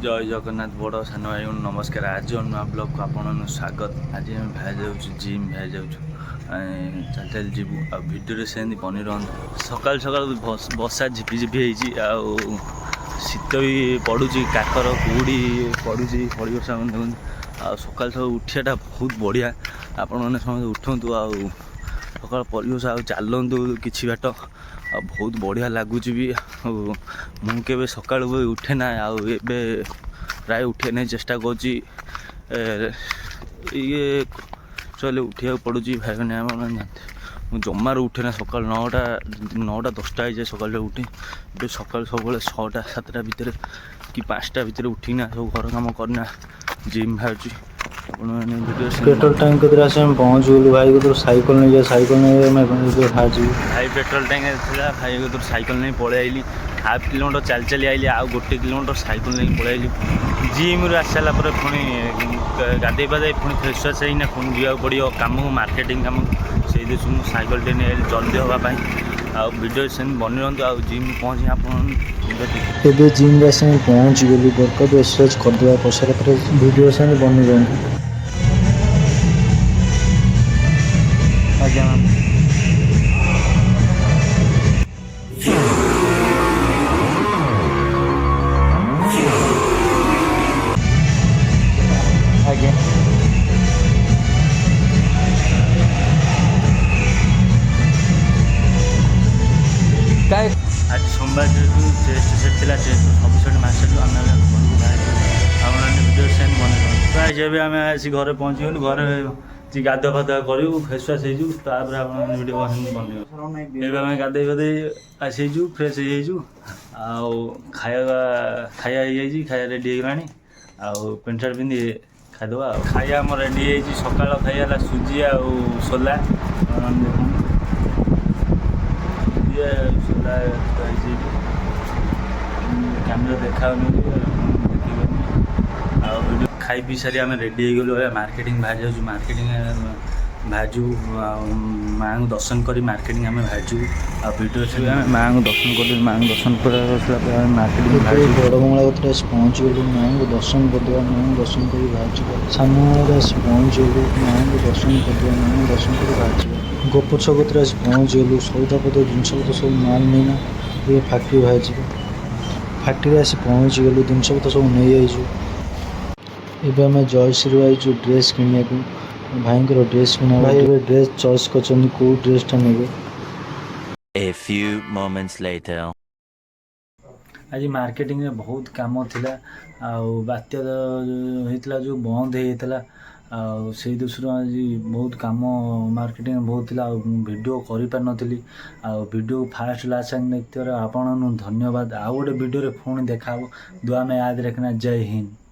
ଜୟ ଜଗନ୍ନାଥ। ବଡ଼ ସାନ ଭାଇ ନମସ୍କାର। ଆଜି ନୂଆ ବ୍ଲଗ୍କୁ ଆପଣଙ୍କୁ ସ୍ୱାଗତ। ଆଜି ଆମେ ବାହାରି ଯାଉଛୁ ଜିମ୍, ବାହାରି ଯାଉଛୁ, ଚାଲି ଚାଲି ଯିବୁ ଆଉ ଭିଡ଼ିଓରେ ସେମିତି ବନି ରହନ୍ତୁ। ସକାଳୁ ସକାଳୁ ବର୍ଷା ଝିପି ଝିପି ହେଇଛି ଆଉ ଶୀତ ବି ପଡ଼ୁଛି, କାକର କୁହୁଡ଼ି ପଡ଼ୁଛି ପରିବେଶ ଆପଣ ଦେଖନ୍ତୁ। ଆଉ ସକାଳୁ ସକାଳୁ ଉଠିବାଟା ବହୁତ ବଢ଼ିଆ। ଆପଣମାନେ ସମସ୍ତେ ଉଠନ୍ତୁ ଆଉ ସକାଳ ପରିବେଶ ଆଉ ଚାଲନ୍ତୁ କିଛି ବାଟ, ଆଉ ବହୁତ ବଢ଼ିଆ ଲାଗୁଛି ବି। ଆଉ ମୁଁ କେବେ ସକାଳୁ ବି ଉଠେ ନା, ଆଉ ଏବେ ପ୍ରାୟ ଉଠିବା ନେଇ ଚେଷ୍ଟା କରୁଛି। ଇଏ ଚଲେ ଉଠିବାକୁ ପଡ଼ୁଛି ଭାଇମାନେ, ଆପଣ ଜାଣିଥିବେ। ମୁଁ ଜମାରୁ ଉଠେ ନା ସକାଳୁ, 9ଟା, 9ଟା 10ଟା ହେଇଯାଏ ସକାଳୁ ଉଠେ। ଏବେ ସକାଳୁ ସବୁବେଳେ 6ଟା 7ଟା ଭିତରେ କି 5ଟା ଭିତରେ ଉଠିକିନା ସବୁ ଘର କାମ କରିନା ଜିମ୍ ବାହାରୁଛି। ଆପଣମାନେ ଭିଡ଼ିଓ ପେଟ୍ରୋଲ ଟ୍ୟାଙ୍କ କତିରେ ଆସି ଆମେ ପହଞ୍ଚିଗଲୁ। ଭାଇ କତିରୁ ସାଇକେଲ ନେଇଯିବା, ସାଇକେଲ ନେଇ ଆମେ ଏବେ ବାହାରିଯିବୁ। ଭାଇ ପେଟ୍ରୋଲ ଟ୍ୟାଙ୍କ ଥିଲା, ଭାଇ କତିରୁ ସାଇକେଲ ନେଇ ପଳେଇ ଆଇଲି। ହାଫ୍ କିଲୋମିଟର ଚାଲି ଚାଲି ଆଇଲି, ଆଉ 1 କିଲୋମିଟର ସାଇକେଲ ନେଇକି ପଳେଇ ଆଇଲି। ଜିମ୍ରୁ ଆସି ସାରିଲା ପରେ ପୁଣି ଗାଧେଇ ପାଧେଇ ପୁଣି ଫ୍ରେଶ୍ ଫ୍ରେଶ୍ ହେଇକିନା ପୁଣି ଯିବାକୁ ପଡ଼ିବ କାମକୁ, ମାର୍କେଟିଂ କାମକୁ। ସେଇ ଦେଶରୁ ମୁଁ ସାଇକେଲଟେ ନେଇ ଆଇଲି ଜଲ୍ଦି ହେବା ପାଇଁ। ଆଉ ଭିଡ଼ିଓ ସେମିତି ବନି ରହନ୍ତୁ ଆଉ ଜିମ୍ ପହଞ୍ଚି ଆପଣ ଭିଡ଼ିଓ ଦେଖିବେ। ଏବେ ଜିମ୍ରେ ଆସି ଆମେ ପହଞ୍ଚିଗଲୁ। ୱାର୍କଆଉଟ୍ ଏକ୍ସରସାଇଜ୍ କରିଦେବା, କରିସାରିଲା ପରେ ଭିଡ଼ିଓ ସେମିତି ବନି ରୁହନ୍ତୁ। ଆଜ୍ଞା ମ୍ୟାମ୍। ଆଜ୍ଞା। ଆଜି ସୋମବାର ଯେହେତୁ ଚେଷ୍ଟ ସେଟ୍ ଥିଲା, ଚେଷ୍ଟ ସବୁ ସେଟ୍ ମାରି ସାରିଲୁ। ଆମେ ଏବେ ଘରକୁ ବାହାରିଛୁ। ଆପଣମାନେ ଭିଡ଼ିଓ ସେମିତି ବନେଇ ରୁହନ୍ତୁ। ପ୍ରାୟ ଯେବେ ଆମେ ଆସି ଘରେ ପହଞ୍ଚିଗଲୁ, ଘରେ ଗାଧୁଆ ଫାଧୁଆ କରିବୁ, ଫ୍ରେଶ୍ ଫ୍ରେଶ୍ ହେଇଯିବୁ, ତାପରେ ଆପଣ ଭିଡ଼ିଓ ବନେଇବୁ। ଏବେ ଆମେ ଗାଧେଇ ଫାଧେଇ ଆସିଯାଇଛୁ, ଫ୍ରେଶ୍ ହେଇଯାଇଛୁ ଆଉ ଖାଇବା ଖାଇବା ହେଇଯାଇଛି, ଖାଇବା ରେଡ଼ି ହେଇଗଲାଣି। ଆଉ ପ୍ୟାଣ୍ଟ ସାର୍ଟ ପିନ୍ଧି ଖାଇଦେବା। ଆଉ ଖାଇବା ଆମର ରେଡ଼ି ହେଇଯାଇଛି। ସକାଳ ଖାଇବା ହେଲା ସୁଜି ଆଉ ସୋଲା। ଆପଣମାନେ ଦେଖନ୍ତୁ, ସୁଜି ଆଉ ସୋଲା ହେଇଛି ଏଇଠି। କ୍ୟାମେରା ଦେଖାଯାଉନି, ଦେଖିପାରୁନି। ଆଉ ଭିଡ଼ିଓ ଖାଇ ପିଇ ସାରି ଆମେ ରେଡ଼ି ହେଇଗଲୁ। ଏବେ ମାର୍କେଟିଂ ବାହାରି ଯାଉଛୁ, ମାର୍କେଟିଂ ବାହାରିଯିବୁ ଆଉ ମାଆଙ୍କୁ ଦର୍ଶନ କରି ମାର୍କେଟିଂ ଆମେ ବାହାରିଯିବୁ। ଆଉ ଭିଡ଼ିଓ ସେ ଆମେ ମାଆଙ୍କୁ ଦର୍ଶନ କଲୁ। ମାଆଙ୍କୁ ଦର୍ଶନ ପରେ ଆସିଲା ପରେ ଆମେ ମାର୍କେଟିଂ ଏବେ ବାହାରିଯିବୁ। ବଡ଼ ବଙ୍ଗଳା କତିରେ ଆସି ପହଞ୍ଚିଗଲୁ। ମାଆଙ୍କୁ ଦର୍ଶନ କରିଦେବା, ମାଆଙ୍କୁ ଦର୍ଶନ କରି ବାହାରିଯିବା। ସାନ ବଙ୍ଗଳାରେ ଆସି ପହଞ୍ଚିଗଲୁ। ମାଆଙ୍କୁ ଦର୍ଶନ କରିଦେବା, ମାଆଙ୍କୁ ଦର୍ଶନ କରି ବାହାରିଯିବା। ଗୋପ ଛକ କତିରେ ଆସି ପହଞ୍ଚିଗଲୁ। ସଉଦାପତ୍ର ଜିନିଷପତ୍ର ସବୁ ମାଲ ନେଇନା ଏବେ ଫ୍ୟାକ୍ଟ୍ରି ବାହାରିଯିବା। ଫ୍ୟାକ୍ଟ୍ରିରେ ଆସି ପହଞ୍ଚିଗଲୁ, ଜିନିଷପତ୍ର ସବୁ ନେଇଯାଇଛୁ। ଏବେ ଆମେ ଜୟଶ୍ରୀ ଆଇଛୁ ଡ୍ରେସ୍ କିଣିବାକୁ। ଭାଇଙ୍କର ଡ୍ରେସ୍ କିଣା। ଭାଇ ଏବେ ଡ୍ରେସ୍ ଚଏସ୍ କରିଛନ୍ତି, କେଉଁ ଡ୍ରେସ୍ଟା ନେବେ। A few moments later. ଆଜି ମାର୍କେଟିଂରେ ବହୁତ କାମ ଥିଲା ଆଉ ବାତ୍ୟା ହେଇଥିଲା ଯେଉଁ ବନ୍ଦ ହେଇଯାଇଥିଲା, ଆଉ ସେଇ ଦୃଷ୍ଟିରୁ ଆଜି ବହୁତ କାମ ମାର୍କେଟିଂ ବହୁତ ଥିଲା ଆଉ ମୁଁ ଭିଡ଼ିଓ କରିପାରିନଥିଲି। ଆଉ ଭିଡ଼ିଓ ଫାଷ୍ଟ ଲାଷ୍ଟ ସାଙ୍ଗେ ଦେଖିଥିବାରୁ ଆପଣଙ୍କୁ ଧନ୍ୟବାଦ। ଆଉ ଗୋଟେ ଭିଡ଼ିଓରେ ପୁଣି ଦେଖା ହେବ। दुआ में याद रखना। ଜୟ ହିନ୍ଦ।